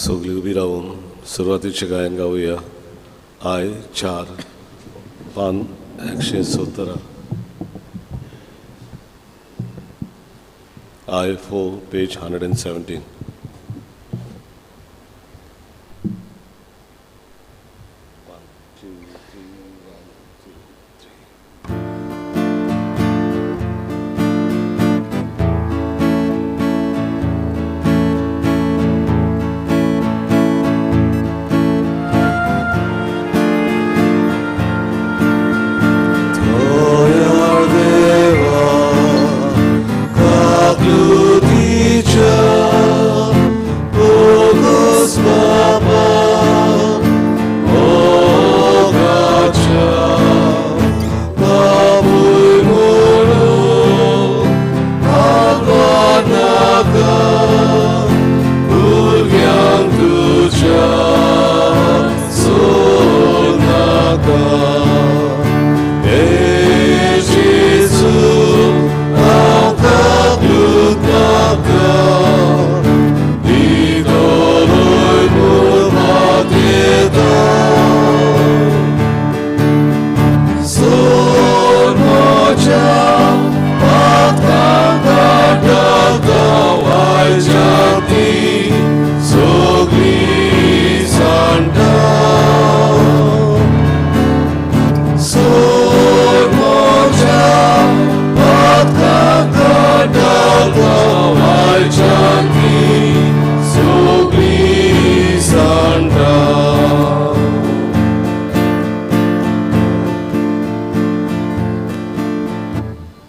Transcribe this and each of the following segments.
सगळीं उबी रावन सुरवातीचें गायन गावया. I 4 पान 117. I 4 page 117.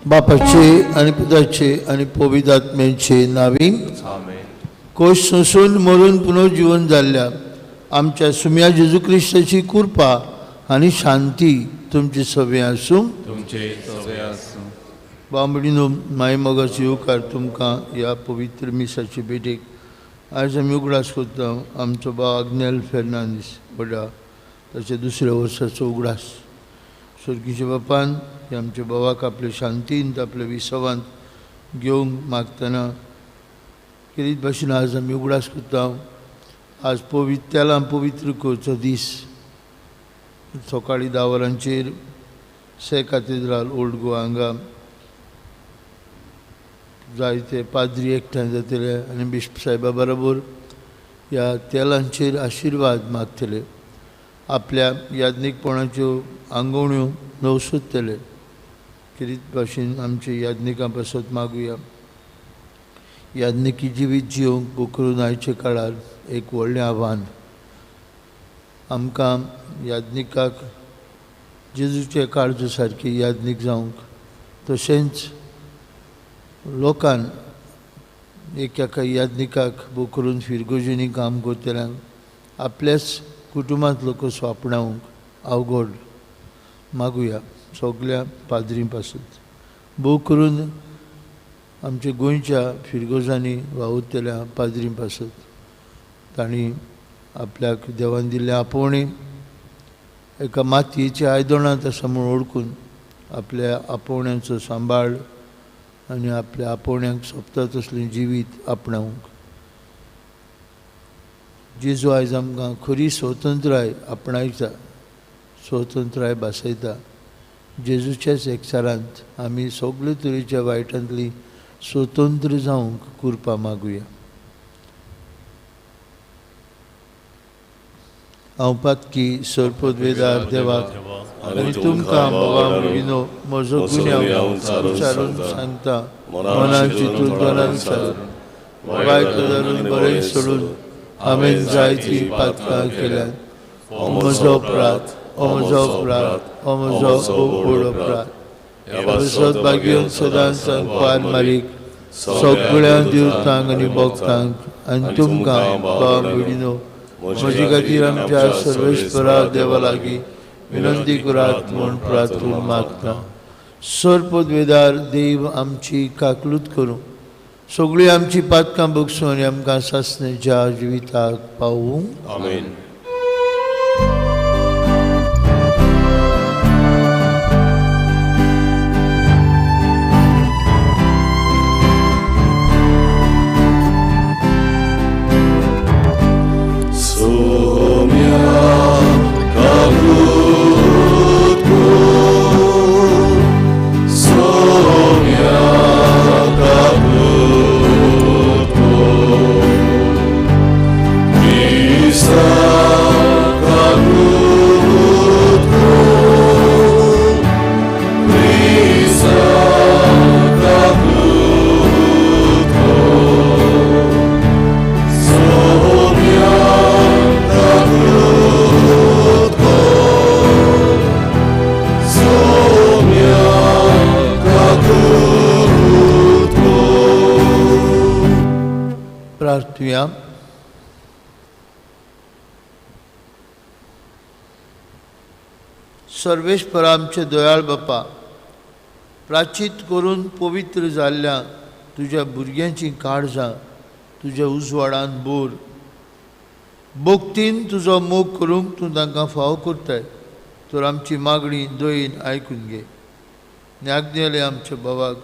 बापाचे आनी पुताचे आनी पवित्र आत्म्याचे नावी. कोश सोंसून मरून पुनर्जीवन जाल्ल्या आमच्या सुम्या जेजू क्रिस्ताची कृपा आनी शांती तुमची सगळें आसूं. बांबडीनो माय मोगाचो येवकार तुमकां ह्या पवित्र मिसाचे भेटेक. आयज आमी उगडास करता आमचो भाव आग्नेल फेर्नांदीस व्हडा ताच्या दुसऱ्या वर्साचो उगडास. स्वर्गीच्या बापान आमच्या भावाक आपले शांतींत आपल्या विसवांत घेवंक मागतना केरीत भाशेन आज आमी उगडास करता. आज पवित्र तेलां पवित्र करचो दीस. सकाळीं 10 वरांचेर से कातेद्राल ओल्ड गोवा हांगा जायते पाद्री एकठांय जातले आनी बिश्प साहेबा बरोबर ह्या तेलांचेर आशिर्वाद मागतले. आपल्या याज्ञिकपणाच्यो आंगवण्यो नवसोदतले. केरीत भाशेन आमच्या याज्ञिकां पासत मागुया. याज्ञिकी जिवीत जिवंक बोकरून आयच्या काळार एक व्हडलें आव्हान. आमकां याज्ञिकाक जेजूचे काळजो सारकी याज्ञीक जावंक, तशेंच लोकान एक एका याज्ञिकाक बोकरून फिरगोजींनी काम करतल्यांक आपल्याच कुटुंबांतलो कसो आपणावंक अवघड मागुया सगल्या पाद्रीं पासत. भोव करून आमच्या गोंयच्या फिरगोजांनी वावुरतल्या पाद्रीं पासत. तांणी आपल्याक देवान दिल्लें आपोवणें एका मातयेच्या आयदनांत आसा म्हूण वळखून आपल्या आपोवण्यांचो सांबाळ आनी आपल्या आपोवण्यांक सोबता तसलें जिवीत आपणावंक. जेजू आयज आमकां खरी स्वतंत्राय आपणायता, स्वतंत्राय भासयता. जेजूच्याच एकचारांत आमी सगळे तरेच्या वायटांतली स्वतंत्र जावंक कृपा मागुया. हांव पातकी सरपदवेदार देवाक आनी तुमकां बाबा भगिनो म्हजो गुन्यांव विचारून सांगता. मनान चिंतून मनान विचारून वायट धरून बरें सोडून हांवें जायतीं पातकां केल्यात. म्हजो अपराध, म्हजो अपराध, म्हजो व्हड अपराध. पासत भाग्योन सदांच पार मारीक सगळ्या देवतांक आनी भक्तांक आनी तुमकां बाबा भगिनो म्हजे खातीर आमच्या सर्वेस्परा देवा लागीं विनंती करात म्हूण प्रार्थून मागता. सरपदवेदार देव आमची काकलूत करूं, सगळीं आमची पातकां बगसूं आनी आमकां सासणेच्या जिविताक पावूं. आमेन. मागुया. सर्वेस्पर आमचे दयाळ बापा, प्राचीत करून पवित्र जाल्ल्या तुज्या भुरग्यांची काळजां तुज्या उजवाडान बोर भक्तीन तुजो मोग करूंक तूं तांकां फावो करताय, तर आमची मागणी दयेन आयकून घे. आज्ञेले आमच्या बाबाक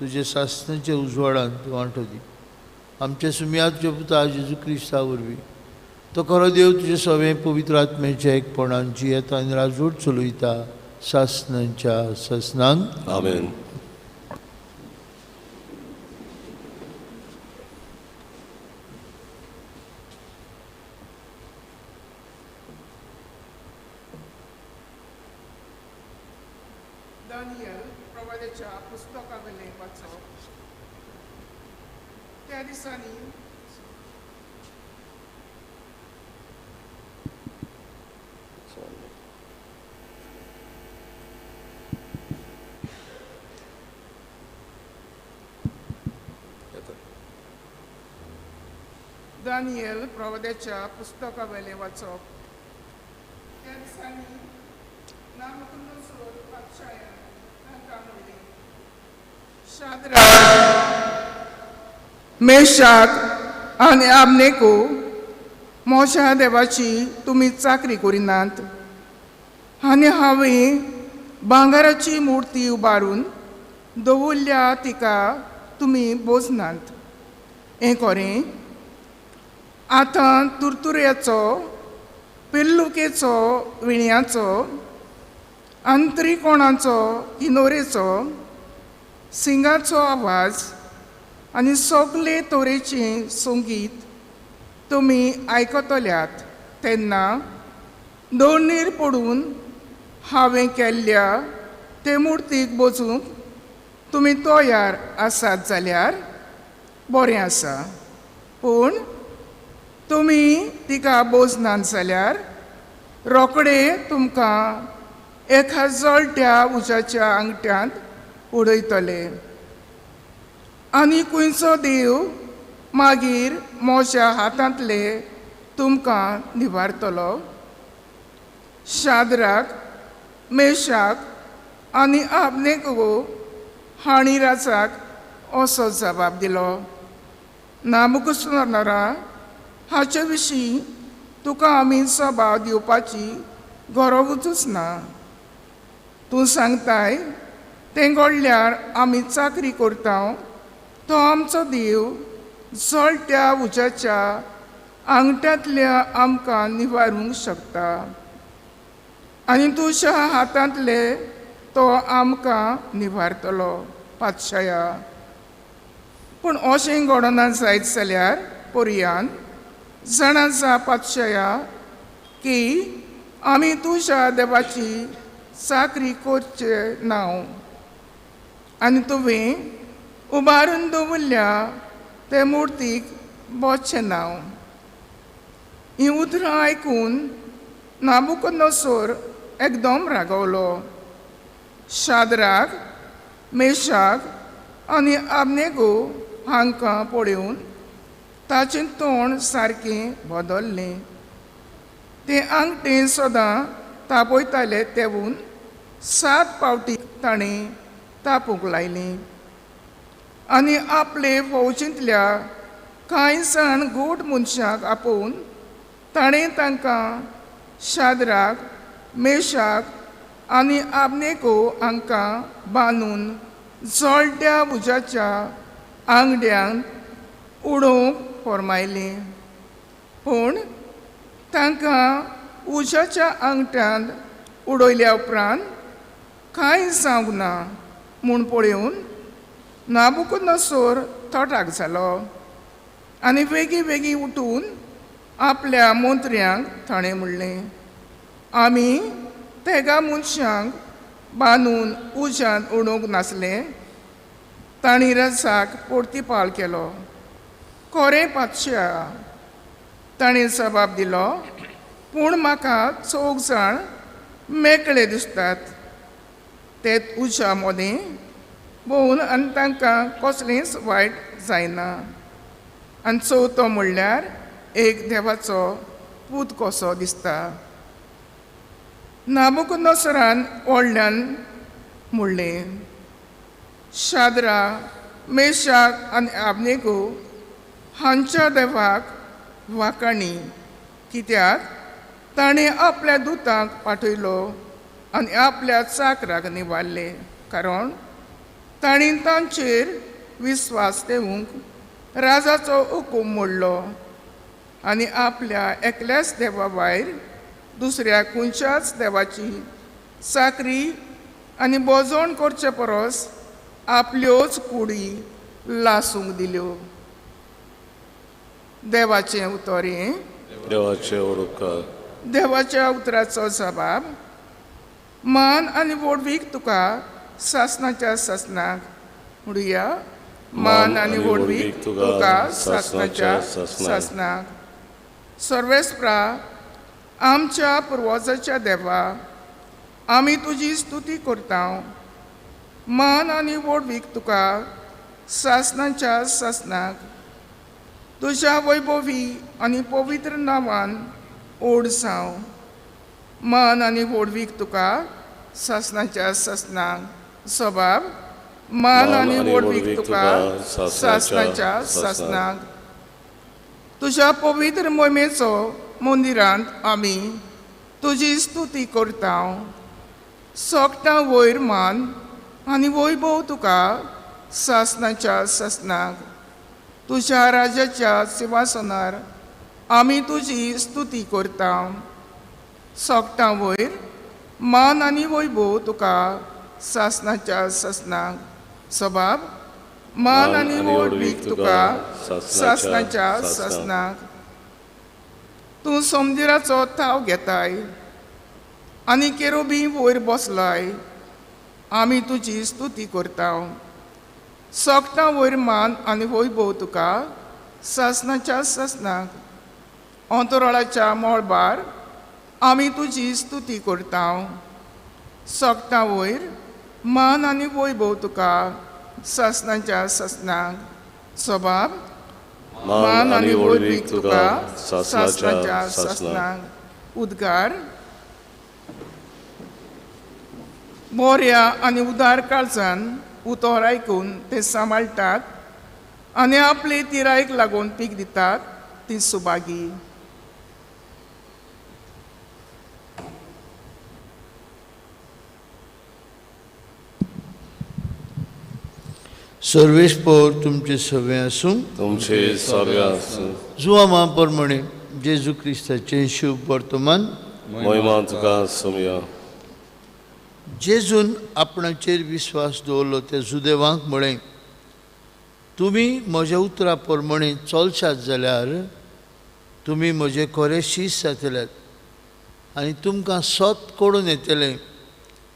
तुजे सासणाच्या उजवाडान तूं वांटो दी. आमच्या सुमया तुज्या पुता जेजू क्रिस्ता वरवीं तो खरो देव तुजे सगळें पवित्र आत्म्याच्या एकपणान जियेता आनी राजवट चलयता सासणांच्या सासणांक. आमेन. दानियल प्रवादाच्या पुस्तकावेलें वाचप. त्या दिसांनी दानियल प्रवादाच्या पुस्तकावेलें वाचप. त्या दिसांनी नाबुकोदोनोसोर पातशायान तांकां म्हणलें, शाद्राक, मेशाक आनी आबनेको म्हज्या देवाची तुमी चाकरी करिनात आनी हांवें भांगराची मुर्ती उबारून दवरल्या तिका तुमी बोजनात. हें खरें आतां तुरतुऱ्याचो, पिल्लुकेचो, विणयाचो, आंतरिकोणाचो, किनोरेचो, सिंगाचो आवाज आनी सगळे तरेचें संगीत तुमी आयकतल्यात तेन्ना दोनीर पडून हांवें केल्ल्या ते मुर्तीक बसूंक तुमी तयार आसात जाल्यार बरें आसा, पूण तुमी तिका बोजनात जाल्यार रोखडे तुमकां एका जळट्या उज्याच्या आंगठ्यांत उडयतले आनी खंयचो देव मागीर म्हज्या हातांतले तुमकां निवारतलो. शाद्राक, मेशाक आनी आबनेगो हांणी राजाक असो जबाब दिलो, नाबुकोदोनोसरा, हाचे विशीं तुका आमी सभाव दिवपाची गरजूच ना. तूं सांगताय तें घडल्यार आमी चाकरी करता, तो आमचो देव जळट्या उज्याच्या आंगठ्यांतल्या आमकां निवारूंक शकता आनी तुज्या हातांतले तो आमकां निवारतलो पातशाया. पूण अशें घडना जायत जाल्यार पर्यान जाणा जा पातशाया की आमी तुज्या देवाची चाकरी करचे नांव आनी तुवें उबारून दवरल्या ते मुर्तीक बोचें नांव. हीं उतरां आयकून नाबुकोदोनोसोर एकदम रागवलो. शाद्राक, मेशाक आनी आबनेगो हांकां पळोवन ताचें तोंड सारकें बदल्लें. तें आंगठें सदां तापयताले तेवून 7 फावटी ताणें तापूंक लायलें आनी आपले फौजींतल्या कांय जाण गोड मनशाक आपोवन ताणें तांकां शाद्राक, मेशाक आनी आबनेगो हांकां बांदून जळट्या उज्याच्या आंगड्यांत उडोवंक फर्मायलें. पूण तांकां उज्याच्या आंगठ्यांत उडयल्या उपरांत कांय जावंक ना म्हूण पळोवन नाबुकोदोनोसोर थटाक जालो आनी वेगीं वेगीं उठून आपल्या मंत्र्यांक ताणें म्हणलें, आमी तेगा मनशांक बांदून उज्यांत उडोवंक नासले. तांणी रजाक पोर्तिपाल केलो. खरें पातशा, ताणें जबाब दिलो, पूण म्हाका चौग जाण मेकळे दिसतात. ते उज्या मदीं भोंवून आनी तांकां कसलेंच वायट जायना. आनी चवथो म्हणल्यार एक देवाचो पूत कसो दिसता. नाबुकुदनोसरान व्हडल्यान म्हणलें, शाद्रा मेशाक आनी आबनेगो हांच्या देवाक वाखाणी, कित्याक ताणें आपल्या दुतांक पाठयलो आनी आपल्या चाकराक निवारले, कारण तांणी तांचेर विस्वास ठेवूंक राजाचो हुकूम मोडलो आनी आपल्या एकल्याच देवा भायर दुसऱ्या खंयच्याच देवाची चाकरी आनी बोजवण करचे परस आपल्योच कुडी लासूंक दिल्यो. देवाचें उतर हें. देवाचे उपकार. देवाच्या उतराचो जबाब. मान आनी व्हडवीक तुका सासणाच्या सासणाक. म्हणुया, मान आनी व्हडवीक तुका सासणाच्या सासणाक. सर्वेस्प्रा आमच्या पुर्वजाच्या देवा, आमी तुजी स्तुती करता. मान आनी व्हडवीक तुका सासणाच्या सासणाक. तुज्या वैभवी आनी पवित्र नांवान ओड जावं. मान आनी व्हडवीक तुका सासणाच्या सासणाक. सबाब. मान आनी व्हडवीक तुका सासणाच्या सासणाक. तुज्या पवित्र मोहिमेचो मंदिरांत आमी तुजी स्तुती करता. सोगटां वयर मान आनी वैभव तुका सासणाच्या सासणाक. तुज्या राजाच्या सिंहासनार आमी तुजी स्तुती करता. सोगटां वयर मान आनी वैभव तुका सासणाच्या सासणाक. सबाब. मान आनी व्हडवीक तुका सासणाच्या सासणाक. तूं समुद्राचो थाव घेताय आनी केरोबी वयर बसलाय. आमी तुजी स्तुती करता. सोगटां वयर मान आनी वैभव तुका सासणाच्या सासणाक. अंतराळाच्या मळबार आमी तुजी स्तुती करता. सोगटां वयर मान आनी वैभव तुका सासणाच्या सासणाक. सबाब. मान आनी व्हडवीक तुका सासणाच्या सासणाक. उद्गार. बऱ्या आनी उदार काळजान उतर आयकून ते सांबाळटात आनी आपले तिरायक लागून पीक दितात ती सुभागी. सर्वेस्पोर तुमचे सवे आसूं. तुमचे सवे आसूं. जुवामा प्रमाणे जेजू क्रिस्ताचें शुभ वर्तमान. महिमा तुका सोमया. जेजून आपणाचेर विस्वास दवरलो त्या जुदेवांक म्हळें, तुमी म्हज्या उतरा प्रमाणे चलशात जाल्यार तुमी म्हजे खरे शीस जातल्यात आनी तुमकां सत कळून येतलें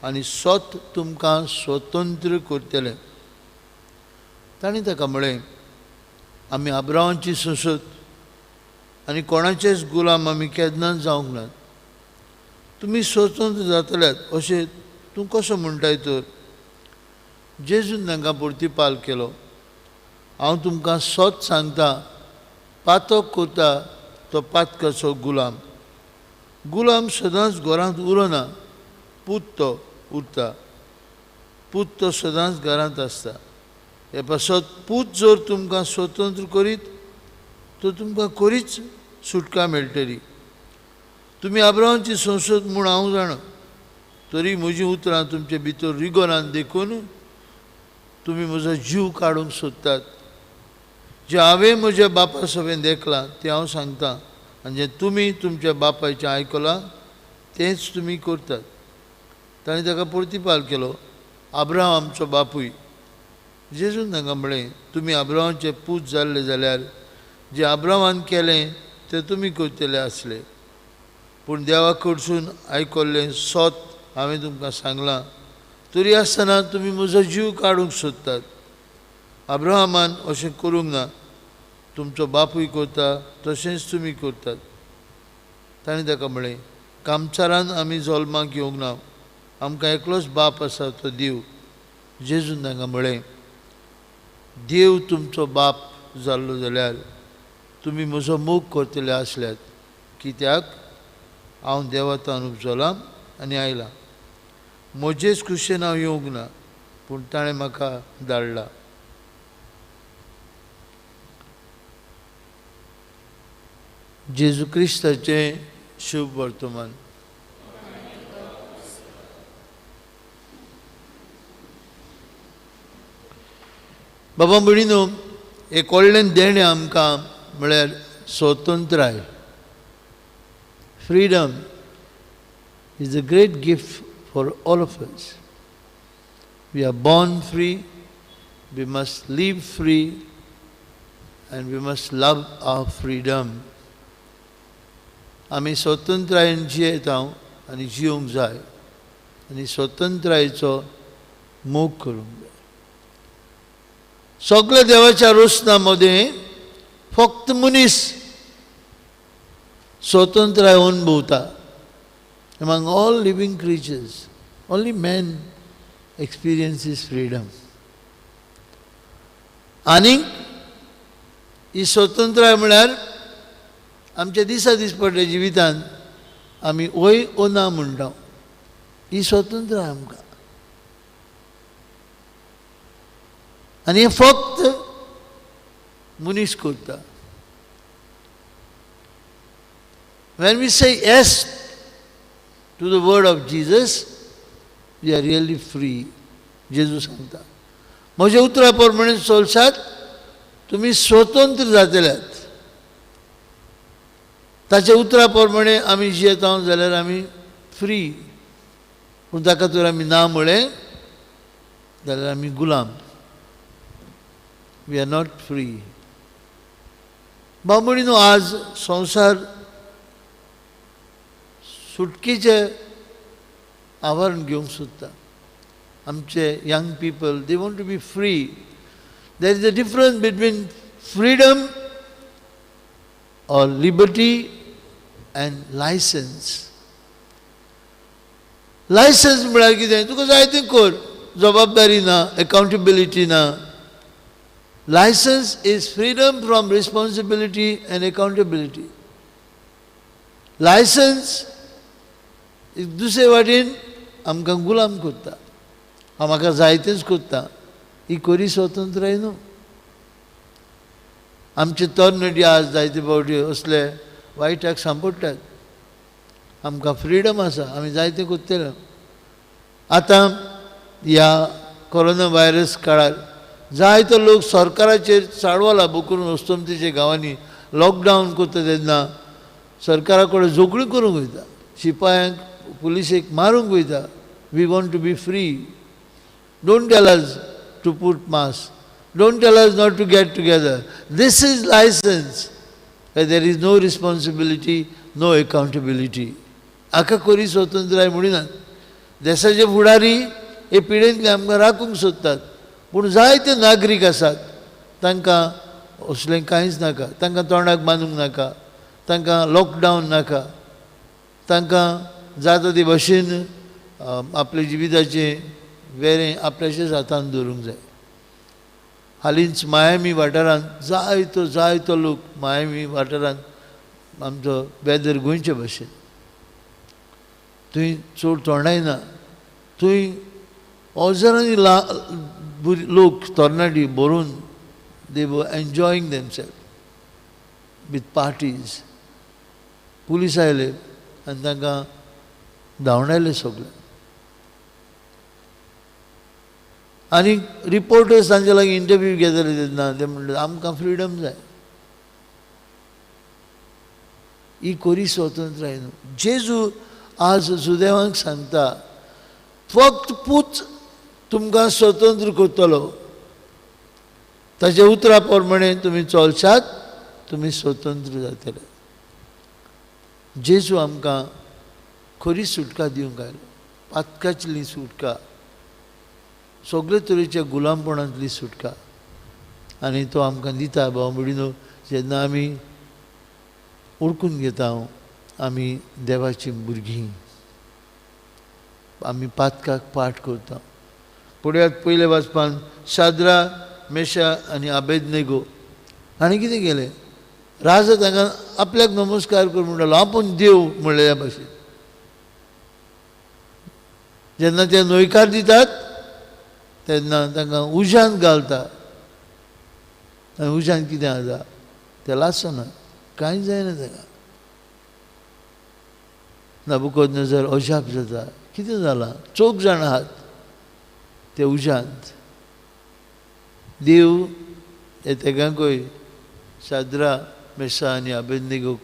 आनी सत तुमकां स्वतंत्र करतलें. तांणी ताका म्हळें, आमी आब्रावांची संसद आनी कोणाचेच गुलाम आमी केन्नाच जावंक नात. तुमी स्वतंत्र जातल्यात अशें तूं कसो म्हणटाय तर? जेजून तांकां प्रतिपाल केलो, हांव तुमकां सत सांगता, पातक करता तो पातकाचो गुलाम. गुलाम सदांच घरांत उरना, पूत तो उरता. पूत तो सदांच घरांत आसता. हे पासत पूत जर तुमकां स्वतंत्र करीत तर तुमकां खरीच सुटका मेळटली. तुमी आब्रावांची संसद म्हूण हांव जाणा, तरी म्हजीं उतरां तुमचे भितर रिगोनात देखून तुमी म्हजो जीव काडूंक सोदतात. जें हांवें म्हज्या बापा सवें देखलां तें हांव सांगतां आनी जें तुमी तुमच्या बापायचें आयकलां तेंच तुमी करतात. ताणें ताका प्रतिपाल केलो, आब्राहाम आमचो बापूय. जेजून तांकां म्हळें, तुमी आब्राहामाचे पूत जाल्ले जाल्यार जें आब्राहामान केलें तें तुमी करतले आसले. पूण देवा कडसून आयकल्लें सत हांवें तुमकां सांगलां, तरी आसतना तुमी म्हजो जीव काडूंक सोदतात. आब्राहामान अशें करूंक ना, तुमचो बापूय करता तशेंच तुमी करतात. ताणें ताका म्हळें, कामचारान आमी जल्माक येवंक ना, आमकां एकलोच बाप आसा तो देव. जेजून तांकां म्हळें, देव तुमचो बाप जाल्लो जाल्यार तुमी म्हजो मोग करतले आसल्यात, कित्याक हांव देवातान उपजलां आनी आयलां. म्हजेच खुशेन हांव येवंक ना, पूण ताणें म्हाका धाडला. जेजू क्रिस्ताचें शुभ वर्तमान. बाबा भयणीनो, एक व्हडलें देणें आमकां म्हळ्यार स्वतंत्राय. Freedom is a great gift for all of us. We are born free, we must live free, and we must love our freedom. आमी स्वतंत्रायेन जियेता आनी जिवंक जाय आनी स्वतंत्रायेचो मोग करूंक जाय. सगल्या देवाच्या रोसना मदें फक्त मनीस स्वतंत्राय अनुभवता. Among all living creatures, only man experiences freedom. आनीक ही स्वतंत्राय म्हळ्यार आमच्या दिसा दिसपट्ट्या जिवितांत आमी वय ओ ना म्हणटा, ही स्वतंत्राय आमकां. आनी हें फक्त मनीस करता. When we say yes to the word of Jesus, we are really free. जेजू सांगता, म्हज्या उतरा प्रमाणे चलशात तुमी स्वतंत्र जातल्यात. ताच्या उतरा प्रमाणे आमी जियेता जाल्यार आमी फ्री, पूण ताका तर आमी ना म्हळें जाल्यार आमी गुलाम. We are not free. बाबणीनो, आज संवसार सुटकेचें आवरण घेवंक सोदता. आमचे young people, they want to be free. There is a difference between freedom or liberty and licence. Licence म्हळ्यार कितें? तुका जाय तें कर, जबाबदारी ना, एकाउंटेबिलिटी ना. Licence is freedom from responsibility and accountability. Licence दुसरे वाटेन आमकां गुलाम करता. हांव म्हाका जायतेंच करता, ही खरी स्वतंत्राय न्हू. आमचे तरणाटे आज जायते फावटी असले वायटाक सांपडटात. आमकां फ्रिडम आसा, आमी जायतें करतले. आतां ह्या कोरोना व्हायरस काळार जायतो लोक सरकाराचेर चाडवला करून अस्तंतेच्या गांवांनी लॉकडावन करता तेन्ना सरकारा कडेन झगडीं करूंक वयता, शिपायांक पुलिसेक मारूंक वयता. We want to be free. Don't tell us to put mask, don't tell us not to get together. This is licence. There is no responsibility, no accountability. हाका खरी स्वतंत्राय म्हणिनात. देशाचे फुडारी हे पिडेंतले आमकां राखूंक सोदतात, पूण जायते नागरीक आसात तांकां असलें कांयच नाका. तांकां तोंडाक बांदूंक नाका, तांकां लॉकडावन नाका, तांकां जाता ते भशेन आपल्या जिविताचें वेरें आपल्याच्याच हातान दवरूंक जाय. हालींच मायामी वाठारांत जायतो जायतो लोक, मायामी वाठारांत आमचो वेदर गोंयचे भशेन, थंय चड तोंडाय ना, थंय हजारांनी लोक तरणाटी भरून they were enjoying themselves with parties. Police आयले आनी तांकां धांवडायले सगळे. आनी रिपोर्टर्स तांचे लागीं इंटरव्यू घेताले तेन्ना ते म्हणटाले आमकां फ्रिडम जाय. ही खरी स्वतंत्राय न्हू. जेजू आज जुदेवांक सांगता, फक्त पूत तुमकां स्वतंत्र करतलो. ताच्या उतरा प्रमाणे तुमी चलशात, तुमी स्वतंत्र जातले. जेजू आमकां खरी सुटका दिवंक आयलो, पातकांतली सुटका, सगळे तरेच्या गुलामपणांतली सुटका, आनी तो आमकां दिता. भाव भयणीनो, जेन्ना आमी ओळखून घेता आमी देवाचीं भुरगीं, आमी पातकाक पाठ करता. पळयात पयले वाचपान शाद्रा मेशा आनी आबेदनेगो हांणी कितें केलें? राजा तांकां आपल्याक नमस्कार कर म्हणटालो, आपूण देव म्हणलेल्या भाशेन. जेन्ना ते न्हयकार दितात तेन्ना तांकां उज्यांत घालता. आनी उज्यांत कितें जाता? ते लासना, कांय जायना ताका. नबुकदनेझर अजाप जाता, कितें जालां? चौग जाणां आहात ते उज्यांत. देव हे तेगांकूय साद्रा मेसा आनी अबेदनगोक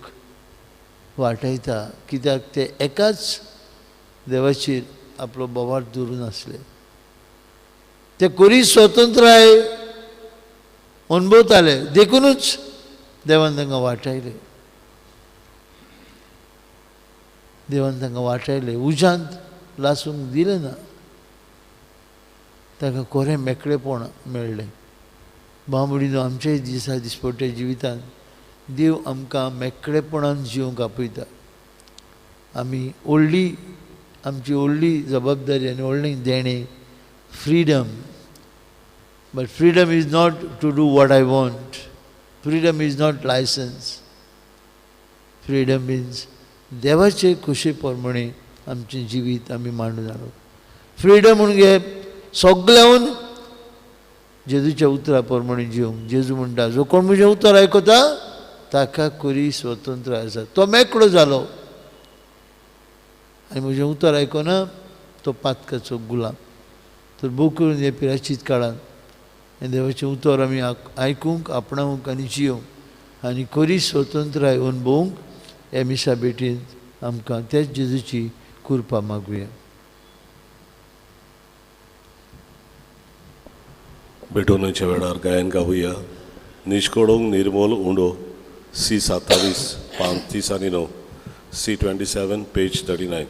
वाटयता, कित्याक ते एकाच देवाचेर आपलो बोवाळ दवरून आसले. ते कोरी स्वतंत्राय अणभवताले, देखुनूच देवान तांकां वाटायले. देवान तांकां वाटायले, उज्यांत लासूंक दिलें ना. तांकां कोरें मेकळेपण मेळ्ळें. बांबडीनो, आमच्याय दिसा दिसपट्ट्या जिवितांत देव आमकां मेकळेपणान जिवंक आपयता. आमी व्हडली, आमची व्हडली जबाबदारी आनी व्हडलें देणें freedom. But freedom is not to do what I want. Freedom is not licence. Freedom means देवाचे खुशे प्रमाणे आमचें जिवीत आमी मांडून हाडप. फ्रिडम म्हणजे सगळ्याहून जेजूच्या उतरा प्रमाणे जिवंक. जेजू म्हणटा, जो कोण म्हजें उतर आयकता ताका कोरी स्वतंत्र आसा, तो मेकळो जालो. आनी म्हजें उतर आयकना तो पातकाचो गुलाम. तर भोव करून हे पिराचीत काळान हें देवाचें उतर आमी आयकूंक, आपणावंक आनी जियोवंक आनी कोरी स्वतंत्राय अणभवूंक हे मिसा भेटींत आमकां त्याच जेजूची कृपा मागुया. भेटवणेच्या वेळार गायन गावया. निष्कोडोंग निर्मोल उंडो, सी 27 पान 30 आनी 9, सी 27 पेज 39.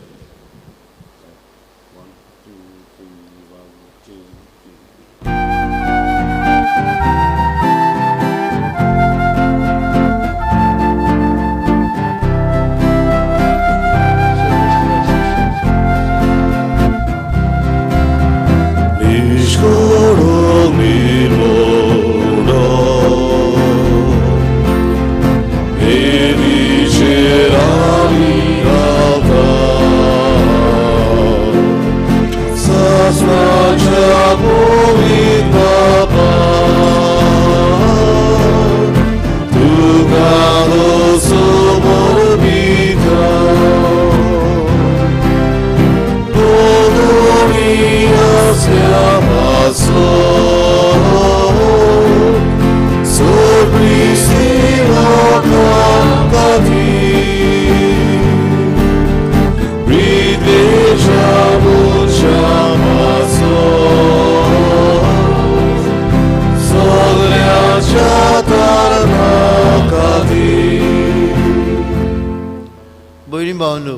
भयणी भावनो,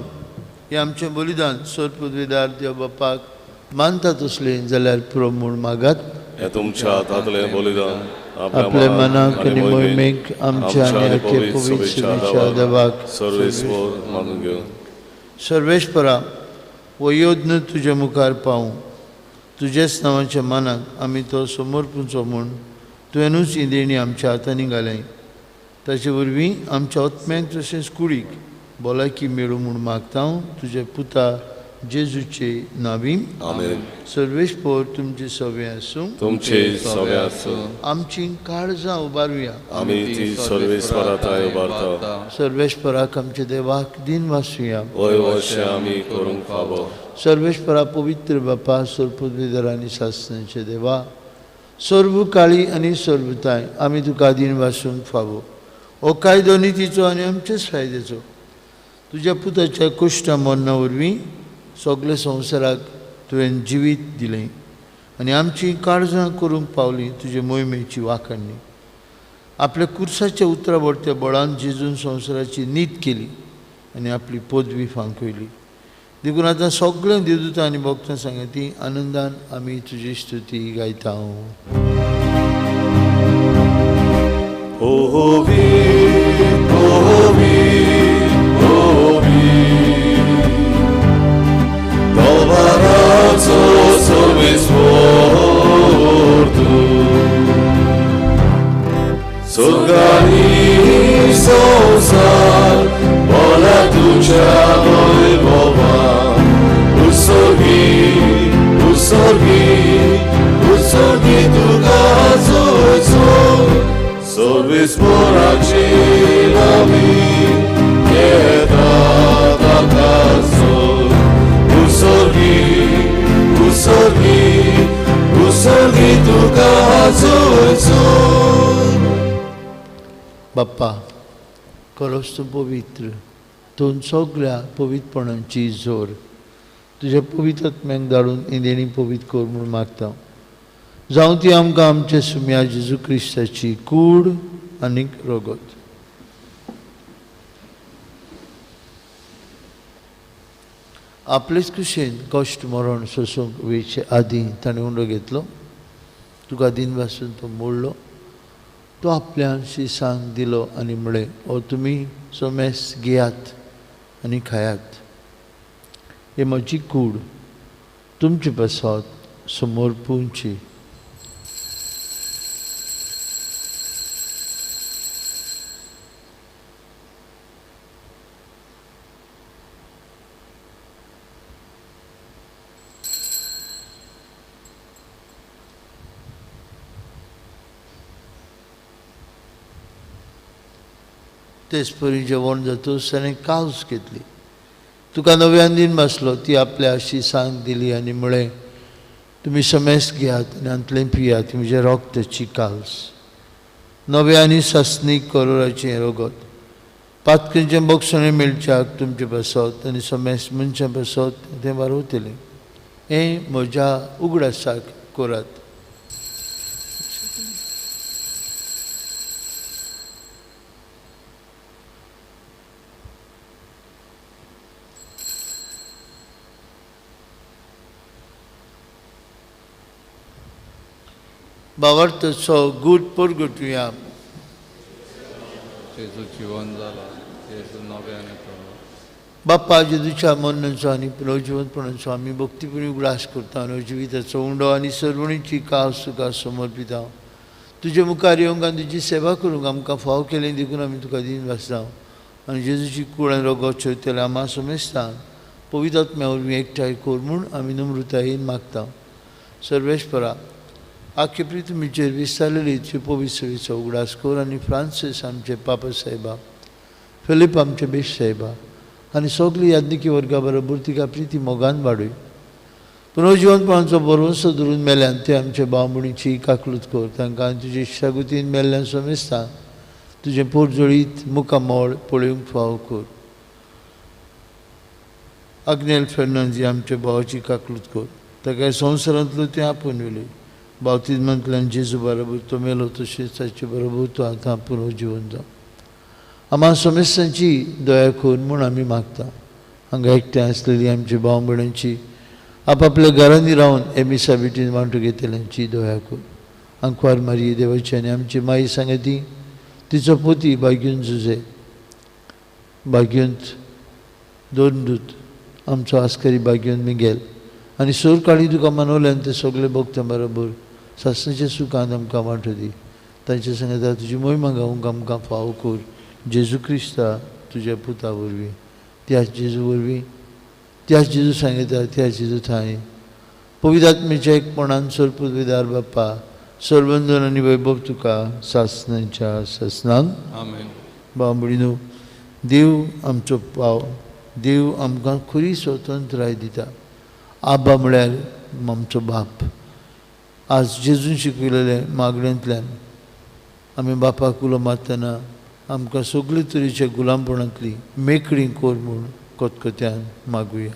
हें आमचें बलिदान सोरपुदवेदार देव बापाक मानता तसलें जाल्यार पुरो म्हूण मागात. हें तुमच्या हातांतलें बलिदान आपल्या मनाक आनी मोहिमेक आमच्या आनी आख्या पवित्र सभेच्या देवाक सर्वेस्पर मानून घेवन. सर्वेस्परा, हो यज्ञ तुज्या मुखार पावूं, तुज्याच नांवाच्या मानाक आमी तो समर्पूचो म्हूण तुवेंनूच ही देणी आमच्या हातांनी घालें. ताचे वरवीं आमच्या आत्म्याक तशेंच कुडीक भलायकी मेळूं म्हूण मागता हांव तुज्या पुता जेजूचे नांवी. आमेन. सर्वेस्पर तुमचे सवे आसूं. तुमचे सवे आसूं. आमची काळजां उबारुया. आमी ती सर्वेस्परा थांय उबारता. सर्वेस्पराक आमच्या देवाक दिन वासुया. वय वशें आमी करूंक फावो. सर्वेस्परा पवित्र बापा, सर्वपदवीधर आनी सासणाचे देवा, सर्व काळी आनी सर्वताय आमी तुका दिन वासूंक फावो. हो कायदो नितीचो आनी आमचेच फायद्याचो. तुज्या पुताच्या कुश्ट मरणा वरवीं सगळे संवसाराक तुवें जिवीत दिलें आनी आमची काळजां करूंक पावलीं तुजे मोहिमेची वाखाणणी. आपल्या कुर्साच्या उतरा वरत्या बळान जेजून संवसाराची नीत केली आनी आपली पदवी फांकयली. देखून आतां सगळें देवदूतां आनी भक्तां सांगती आनंदान आमी तुजी स्तुती गायता. Sogani उसर्गी उसर्गी तुका जोयसो सर्वेस्पराची नामी येता ताका सोड उसर्गी उसर्गी उसर्गी तुका जोयसो. बाप्पा खरोच तूं पवित्र, तूं सगळ्या पवित्रपणाची जोर. तुज्या पवित्र आत्म्याक धाडून इंदेणी पवित्र कर म्हूण मागता. जावं ती आमकां आमच्या सुम्या जेजू क्रिस्ताची कूड आनीक रगत. आपलेच कुशेन कश्ट मरण सोसूंक वेचे आदीं ताणें उंडो घेतलो, तुका दिनवासून तो मोडलो, तो आपल्या शिसांक दिलो आनी म्हळें, ओ तुमी सोमेस घेयात आनी खायात, हे म्हजी कूड तुमचे पासत समोर पुंची. तेच परी जेवण जातूच ताणें कावस घेतली, तुका नव्यान दिन बसलो, ती आपल्या शिसांक दिली आनी म्हळें, तुमी समेस घेयात आनी हातलें पियात, म्हजें रगताची काल्स, नव्या आनी सासणीक करोराचें रगत, पातकेचें बक्षणें मेळच्याक तुमचे पासत आनी समेस मनशां पासत तें वारवतलें. हें म्हज्या उगडासाक करात. बावर्तचो गूट परगटुया. जेजू जिवन जाला, जेजू नव्यान येतलो. बाप्पा जेजूच्या मरणाचो आनी पुनर्जिवनपणाचो आमी भक्तीपुणी उगडास करता. नवजिविताचो उंडो आनी सर्वणीची कास तुका समर्पिता. तुजे मुखार येवंक आनी तुजी सेवा करूंक आमकां फाव केलें देखून आमी तुका दीन वाचता. आनी जेजूची कूड आनी रगत चोयतले आमा समेस्तान पवित्र आत्म्या वरवीं एकठांय कर म्हूण आमी नम्रतायेन मागता. सर्वेस्परा आख्खे पृथ्वीचेर विस्तारलेली तुजी पवित्र सेवेचो उगडास कर आनी फ्रांसीस आमचे पापा साहेबा, फिलीप आमचे बेश साहेबा आनी सगळी याज्ञिकी वर्गा बरोबर तिका प्रिती मोगान वाडय. पुनर्जिवनपणाचो भरवंसो धरून मेल्यान ते आमचे भाव-भयणीची काकलूत कर. तांकां तुजे इश्टागतीन मेल्ल्यान समेस्ता तुजें पोरजोळीत मुखामळ पळोवंक फावो कर. आग्नेल फेर्नांजी आमच्या भावाची काकलूत कर. ताका संवसारांतलो तें आपोवन व्हेलें. बावतीजमांतल्यान जेजू बरोबर तो मेलो तशेंच ताचे बरोबर तो आतां पुनर्जिवन जावं. आमा समेस्तांची दया कर म्हूण आमी मागता. हांगा एकठांय आसलेली आमची भाव भयणांची आपापल्या घरांनी रावन एमिसा भेटीन वांटो घेतल्यांची दया कर. आंकवार मारये देवाची आनी आमची माई सांगती तिचो पोती बागीन जुजे बागींत दोन दूत आमचो आस्करी बागीन मिगेल आनी सोर काळी तुका मनवल्यान ते सगळे भोगता बरोबर सासणाच्या सुखान आमकां वांटो दी. तांचे सांगता तुजी मोहिमा गावंक आमकां फावो कर. जेजू क्रिस्ता तुज्या पुता वरवीं, त्याच जेजू वरवीं, त्याच जेजू सांगता, त्याच जेजू थांय पवित्र आत्म्याच्या एकपणान सर्वपुदविदार बाप्पा सर्वंदन आनी वैभव तुका सासणाच्या सासणान. आमेन. बाबडीनो देव आमचो पाव, देव आमकां खरी स्वतंत्राय दिता. आबा म्हळ्यार आमचो बाप. आज जेजून शिकयलेले मागण्यांतल्यान आमी बापाक उलो मारतना आमकां सगळे तरेच्या गुलामपणांतली मेकळी कर म्हूण कोतकोत्यान मागुया.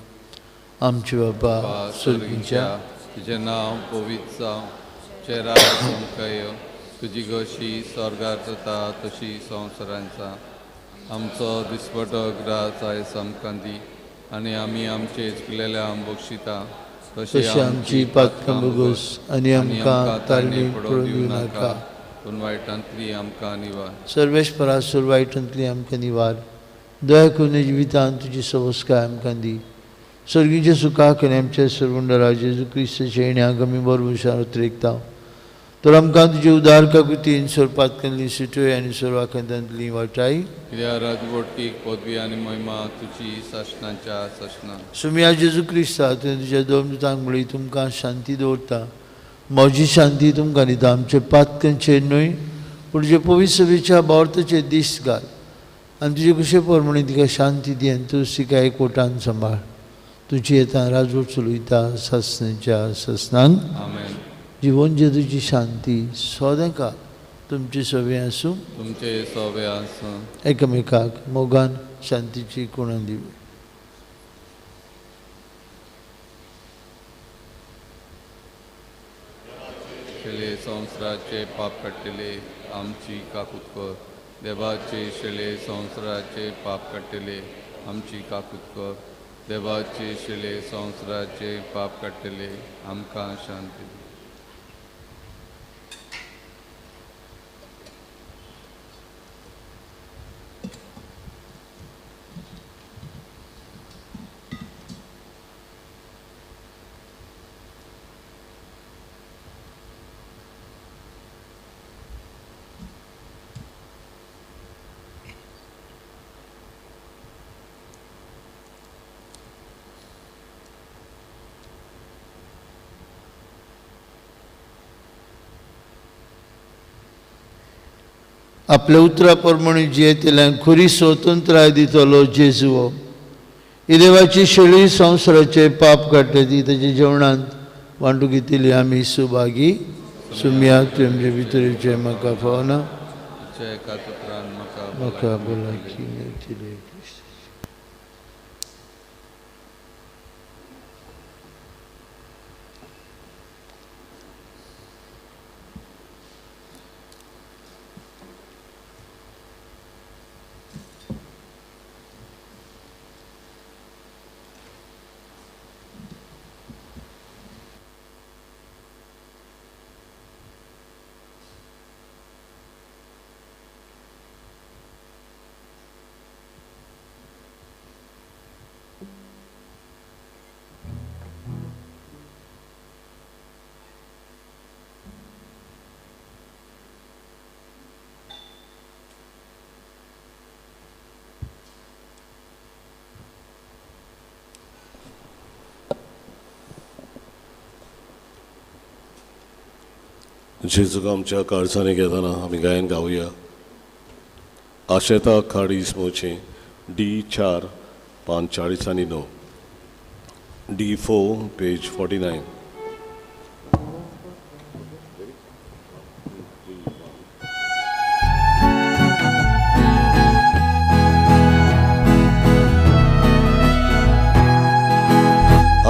आमचे बापा सर्गीच्या, तुजें नांव पवित्र जावं, तुजें राज आमकां येवं, तुजी गोशी स्वर्गार जाता तशी संवसारांत जावं. आमचो दिसपटो ग्रास आयज आमकां दी आनी आमी आमचे चुकलेल्या बक्षिता तशी आमची पातकां भोगोस आनी आमकां ताळणी पडून दिवं नाका, पूण वायटांतली आमकां निवार. सर्वेस्परा सर्व वायटांतली आमकां निवार. दया करून जिवितांत तुजी सवस्काय आमकां दी. सर्गीच्या सुखाक आनी आमच्या सर्वंडरा जेजू क्रिस्ताच्या येण्याक आमी बरोबर उतरेकता. तर आमकां तुजे उदार काकुतीन सोरपातकांतली सुटोय आनी सोरवाखांतांतली वाटाय. कित्याक राजवटीक पदवी आनी महिमा तुजी सासणाच्या सासणा. सुमिया जेजू क्रिस्ता, तुवें तुज्या दोन दुतांक म्हणली, तुमकां शांती दवरता, म्हजी शांती तुमकां दिता. आमचे पातकांचेर न्हय पूण तुजे पवित्र सभेच्या भावार्थाचेर दीस घाल आनी तुजे कुशे प्रमाणे तिका शांती दी आनी तूं तिका एकवटान सांबाळ. तुजी येता राजवट चलयता सासणाच्या सासणांक. आमेन. जिवन जेजूची शांती सदांकाळ तुमचे सवे आसूं. तुमचे सवे आसूं. एकामेकाक मोगान शांतीची कुणां दिवं. शेले संवसाराचे पाप काडटले आमची काकूत कर. देवाचे शेले संवसाराचे पाप काडटले आमची काकूत कर. देवाचे शेले संवसाराचे पाप काडटले आमकां शांती दी. आपल्या उतरा प्रमाणे जियेतल्यांक खरी स्वतंत्राय दितलो जेजू. ही देवाची शेळी संवसाराचे पाप काडटा ती ताच्या जेवणांत वांटू घेतिल्ली आमी सुभागी. सुमया, तुवें म्हजे भितर येवचें म्हाका फावना, म्हाका भलायकी मेळटली. जेजूक आमच्या काळजांनी घेतना आमी गायन गावया. आशेता खाडीस मोचे डी 4 पान 40 आनी 9, डी 4 पेज 49.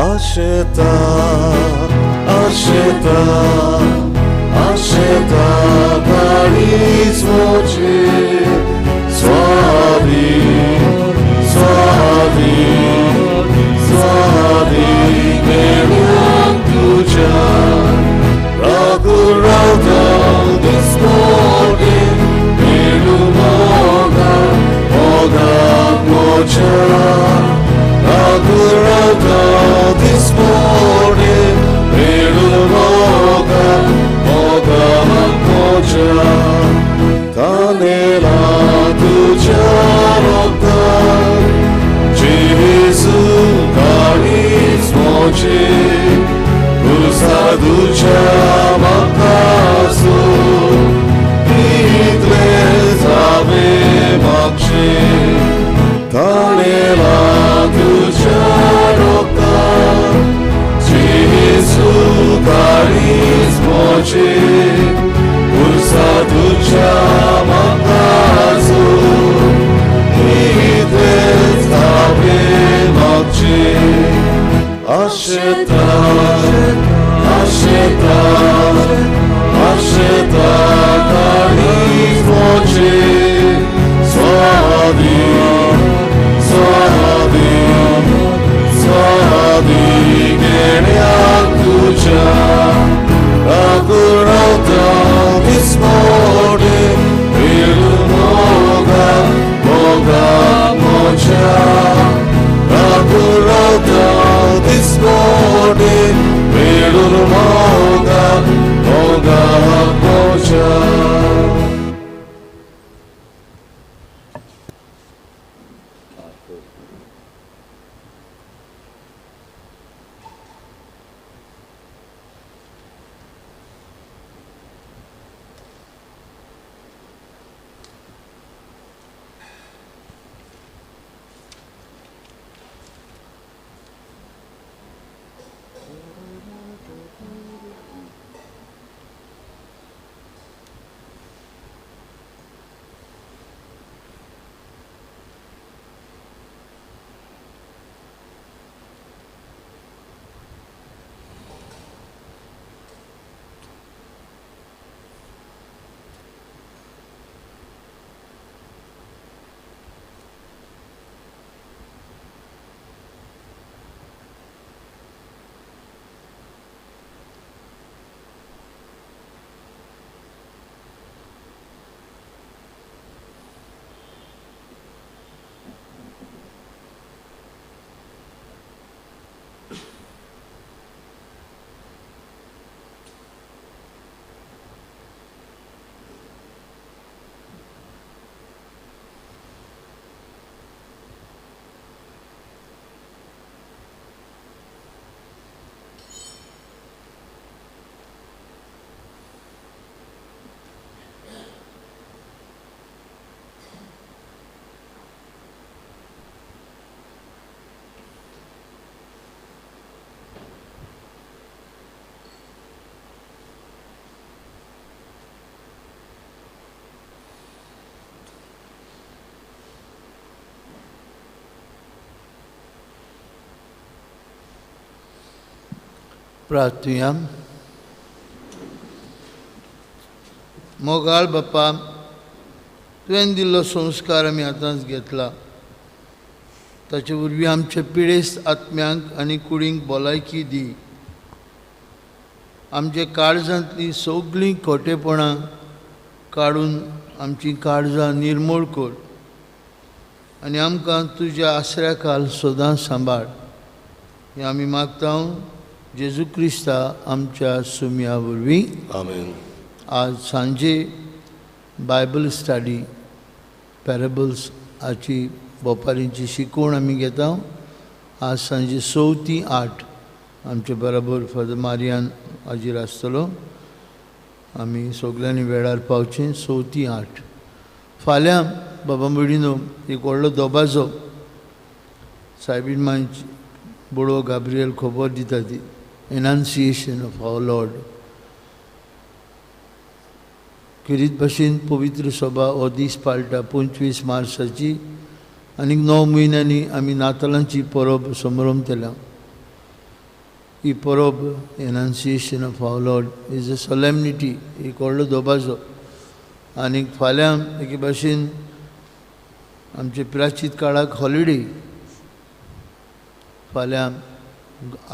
आशेता आशेता आशेता काळीज मोचे स्वादी स्वादी स्वादी मेळूंक तुज्या रागून रावता दिसपडे मेळूं मोगा मोगाक मोच्या रागून रावता दिसपडे मेळूं मोगा कानेला तुझ्या रोगतान जेजू काळीज मोचे तुझा तुझ्या म्हाका इतलें जावे मागचे कानेला तुझ्या रोगतान जेजू काळीज मोचे तुझ्या म्हाका इतलें जावे मागचे. आशेता आशेता आशेता काळीज मोचे स्वादी स्वादी स्वादी घेण्याक तुज्या रागून रावता दिसपडे मेळूं मोगा मोगा मोच्या रागून रावता दिसपडे मेळूं मोगा मोगा मोगा पोच्या. प्रार्थुया. मोगाळ बापा, तुवें दिल्लो संस्कार आमी आतांच घेतला. ताचे वरवीं आमच्या पिडेस्त आत्म्यांक आनी कुडींक भलायकी दी. आमच्या काळजांतलीं सगळीं खोटेपणां काडून आमचीं काळजां निर्मूळ कर आनी आमकां तुज्या आसऱ्या खाल सदां सांबाळ. हें आमी मागता जेजू क्रिस्ता आमच्या सुमया वरवीं. आमेन. आज सांजे बायबल स्टडी पॅरेबल्स हाची बोपारींची शिकवण आमी घेता. आज सांजे 6 ते 8 आमचे बराबर फादर मारियान हाजीर आसतलो. आमी सगल्यांनी वेळार पावचें 6 ते 8. फाल्यां बाबा भयणीनो एक व्हडलो दबाजो सायबीन मांय बोडो गाब्रियल खबर दिता ती एनाउन्सिएशन ऑफ our Lord. खेरीत भाशेन पवित्र सभा हो दीस पाळटा 25 मार्साची. आनीक 9 म्हयन्यांनी आमी नातालांची परब समरमतल्या. ही परब annunciation of our Lord is a solemnity, एक व्हडलो दबाजो. आनीक फाल्यां एके भाशेन आमचे प्राचीत काळाक हॉलिडे. फाल्यां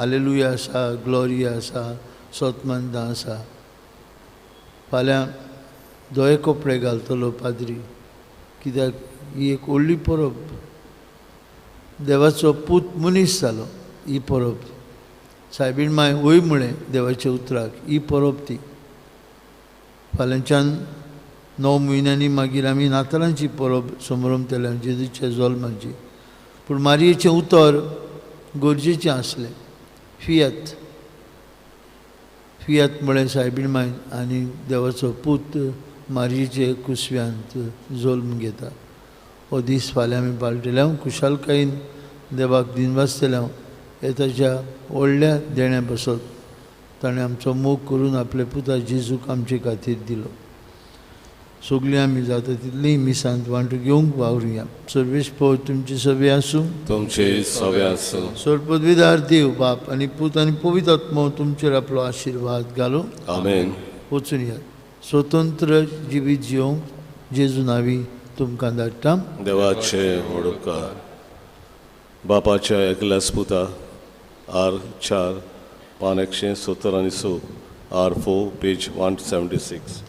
आलेलुया आसा, ग्लोरिया आसा, सोतमंदां आसा. फाल्यां धवे कपडे घालतलो पाद्री, कित्याक ही एक व्हडली परब. देवाचो पूत मनीस जालो ही परब. सायबीण माय वय म्हळें देवाच्या उतराक, ही परब ती. फाल्यांच्यान 9 म्हयन्यांनी मागीर आमी नातालांची परब समरमतल्या जेजूच्या जल्माची. पूण मारयेचें उतर गरजेचें आसलें. फियात फियात म्हळें सायबीण मायन आनी देवाचो पूत मारयेचे कुसव्यांत जल्म घेता. हो दीस फाल्यां आमी पाळटले. हांव खुशालकायेन देवाक दिनवासतले. हांव हे ताच्या व्हडल्या देण्या पासत ताणें आमचो मोग करून आपल्या पुता जेजूक आमचे खातीर दिलो. सगळीं आमी जाता तितलीं मिसांत वांटो घेवंक वावरुया. सर्वेश पव तुमचे सगळे आसूं, तुमचे सगळे आसूं. सर्वपदवीधार देव बाप आनी पूत आनी पवित्र आत्मो तुमचेर आपलो आशिर्वाद घालूं. आमेन. वचून यात स्वतंत्र जिवीत जिवंक जेजू नावी तुमकां धाडटा. देवाचे व्हड उपकार. बापाच्या एकल्याच पुता आर 4 पान 176 आर 4 पेज 176.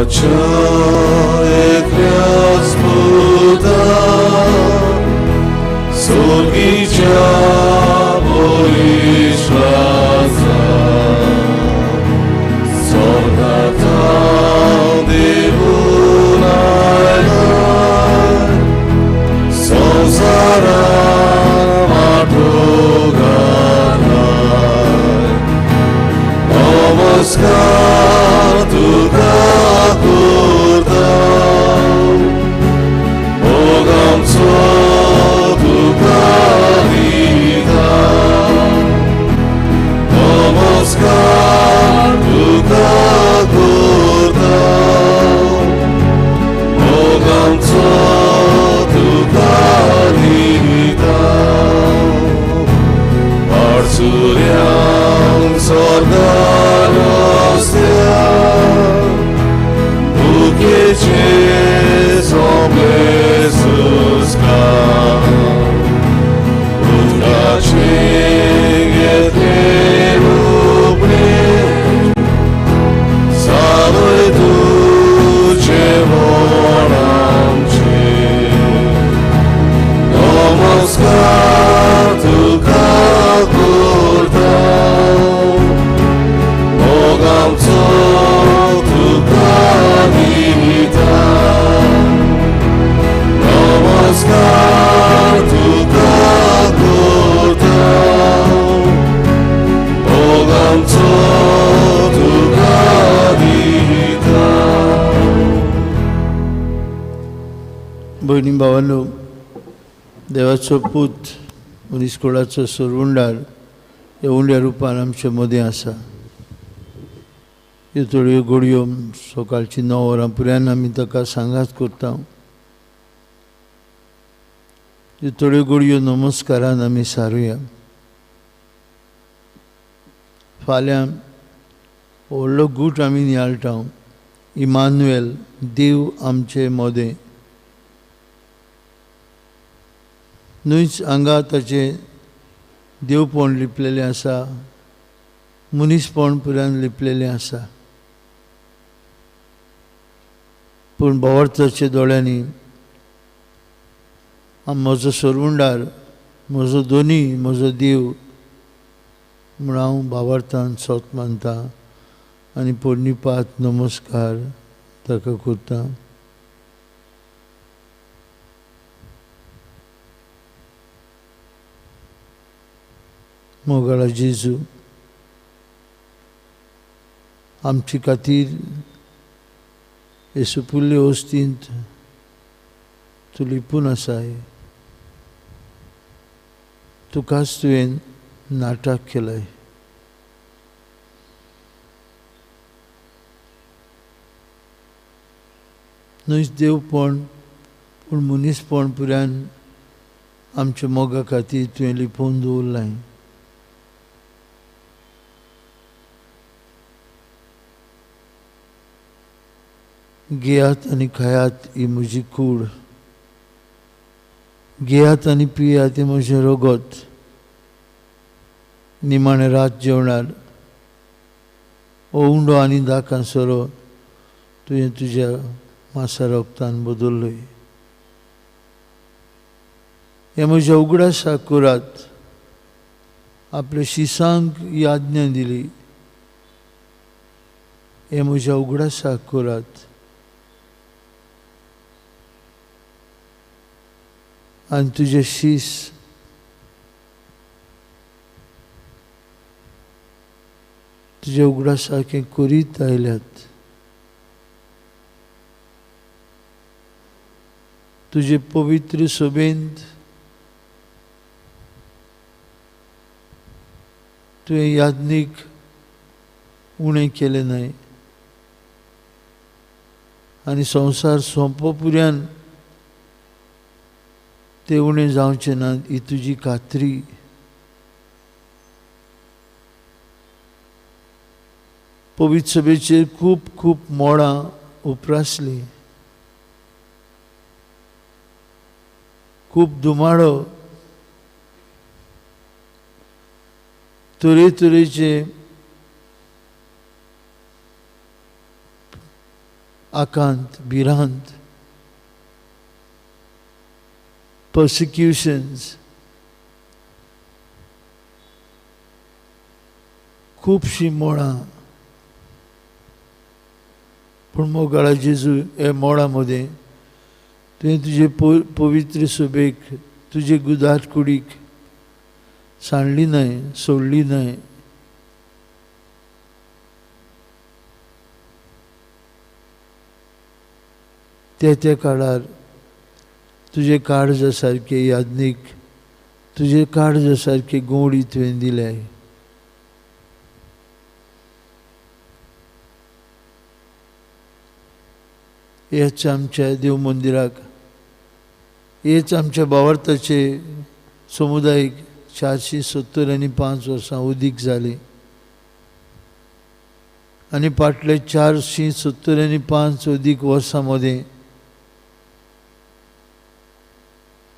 देवाच्या एकल्याच पुता सोर्गीच्या बळिश्वासा स्वर्गांतल्यान देवून आयलाय संवसारान वाटो घालाय. नमस्कार तुका करता मोग आमचो तुका दिता. नमस्कार तुका करता मोग आमचो तुका दिता. पाडसुऱ्यांक स्वर्गार वसल्या भुकेचे सोंपले सुस्कार उदकाचे घेतले उपरे सावय तुजें म्हण आमचें. नमस्कार तुका करता मोग आमचो तुका दिता. नमस्कार तुका करता मोग आमचो तुका दिता. भयणी भावांनो, देवाचो पूत मनीस कुळाचो सरवंडार ह्या उंड्या रुपान आमचे मदें आसा. ह्यो थोड्यो घडयो सकाळची 9 वरां पुऱ्यान आमी ताका सांगात करता. ह्यो थोड्यो घडयो नमस्कारान आमी सारुया. फाल्यां व्हडलो गूट आमी नियाळटा, इमानुएल, देव आमचे मदें. न्हूच हांगा ताचें देवपण लिपलेलें आसा, मनीसपण पुरान लिपलेलें आसा. पूण भावार्थाच्या दोळ्यांनी म्हजो सरवंडार, म्हजो दोनी, म्हजो देव म्हूण हांव भावार्थान सोत मानता आनी पोरणीपात नमस्कार ताका करता. मोगाळा जेजू, आमचे खातीर हे सुपुल्ले वस्तींत तूं लिपून आसाय. तुकाच तुवें नाटक केलाय. न्हूच देवपण पूण मनीसपण पुरान आमच्या मोगा खातीर तुवें लिपोवन दवरलाय. घेयात आनी खायात ही म्हजी कूड, घेयात आनी पियात हें म्हजें रगत. निमाणें रात जेवणार हो उंडो आनी दाकां सोरो तुवें तुज्या मासा रगतान बदल्लोय. हें म्हज्या उगडासाक करात. आपल्या शिसांक ही आज्ञा दिली, हें म्हज्या उगडासाक करात. आनी तुजें शीस तुज्या उगडासाक हें करीत आयल्यात. तुजे पवित्र सभेंत तुवें याज्ञीक उणें केलें न्हय आनी संवसार सोंपो पुऱ्यान ते उणें जावचें ना ही तुजी खात्री. पवित्र सभेचेर खूब खूब मोडां उप्रासलीं, खूब धुमाडो, तरेतरेचे आकांत, भिरांत, पर्सिक्युशन्स, खुबशीं मोडां. पूण मोगाळा जेजू, हे मोडां मदें तुवें तुजे पवित्र सभेक, तुजे गुदार कुडीक सांडली न्हय, सोडली न्हय. त्या त्या काळार तुजे काळजा सारके याज्ञीक, तुजे काळजा सारके गोंडी तुवें दिले. हेच आमच्या देव मंदिराक, हेच आमच्या भावार्थाचे समुदायीक 475 वर्सां उदीक जाली आनी फाटले 475 अदीक वर्सां मदें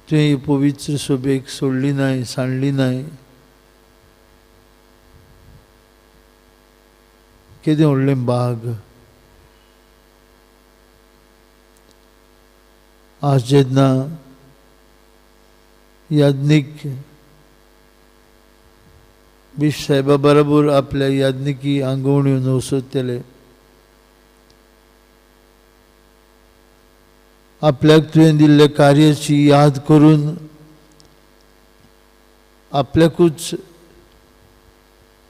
तुवें ही पवित्र सभेक सोडली नाय, सांडली नाय. केदें व्हडलें भाग. आज जेन्ना याज्ञीक बिश साहेबा बरोबर आपल्या याज्ञिकी आंगवण्यो नवसोतले, आपल्याक तुवें दिल्ल्या कार्याची याद करून आपल्याकूच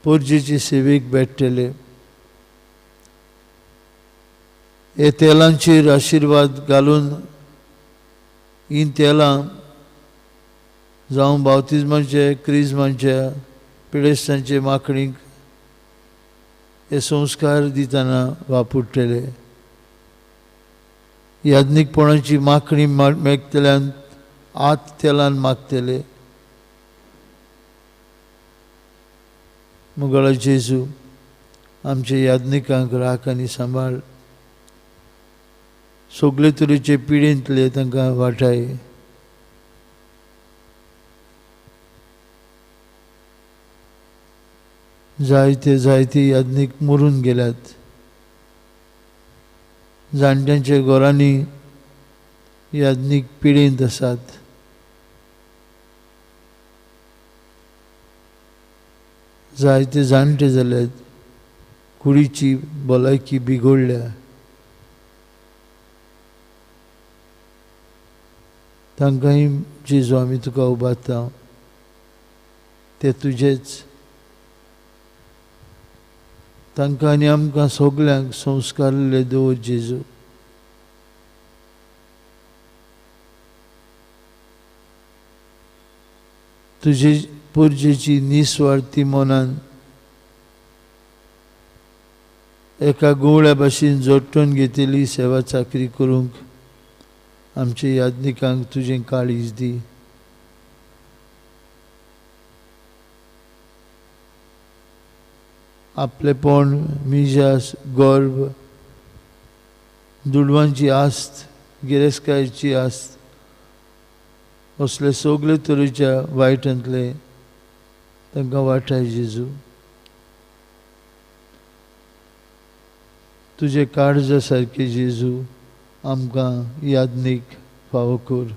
पोरजेचे सेवेक भेटतले. हे तेलांचेर आशिर्वाद घालून हीं तेलां जावं बावतिज्माचे, क्रिज्माच्या, पिडेस्तांचे माकडींक हे संस्कार दितना वापरतले. याज्ञिकपणाची माकणी मेकतल्यान आत तेलान मागतले. मुगळा जेजू, आमच्या याज्ञिकांक राख आनी सांबाळ. सगळे तरेचे पिडेंतले तांकां वाटाय. जायते जायते याज्ञीक मरून गेल्यात. जाणट्यांच्या घरांनी याज्ञीक पिडेंत आसात. जायते जाणटे जाल्यात, कुडीची भलायकी बिगडल्या. तांकांय जेजू आमी तुका उबारता, ते तुजेच. तांकां आनी आमकां सगल्यांक संस्कारले दवर जेजू. तुजे पुरजेची निस्वार्थी मनान एका गुवळ्या भाशेन जोडटून घेतली सेवा चाकरी करूंक आमच्या याज्ञिकांक तुजें काळीज दी. आपलेपण, मिजास, गर्व, दुडवांची आस्त, गिरेस्तकायेची आस्त, असले सगळे तरेच्या वायटांतले तांकां वाटाय जेजू. तुजे काळजा सारके जेजू आमकां याज्ञीक फावो कर.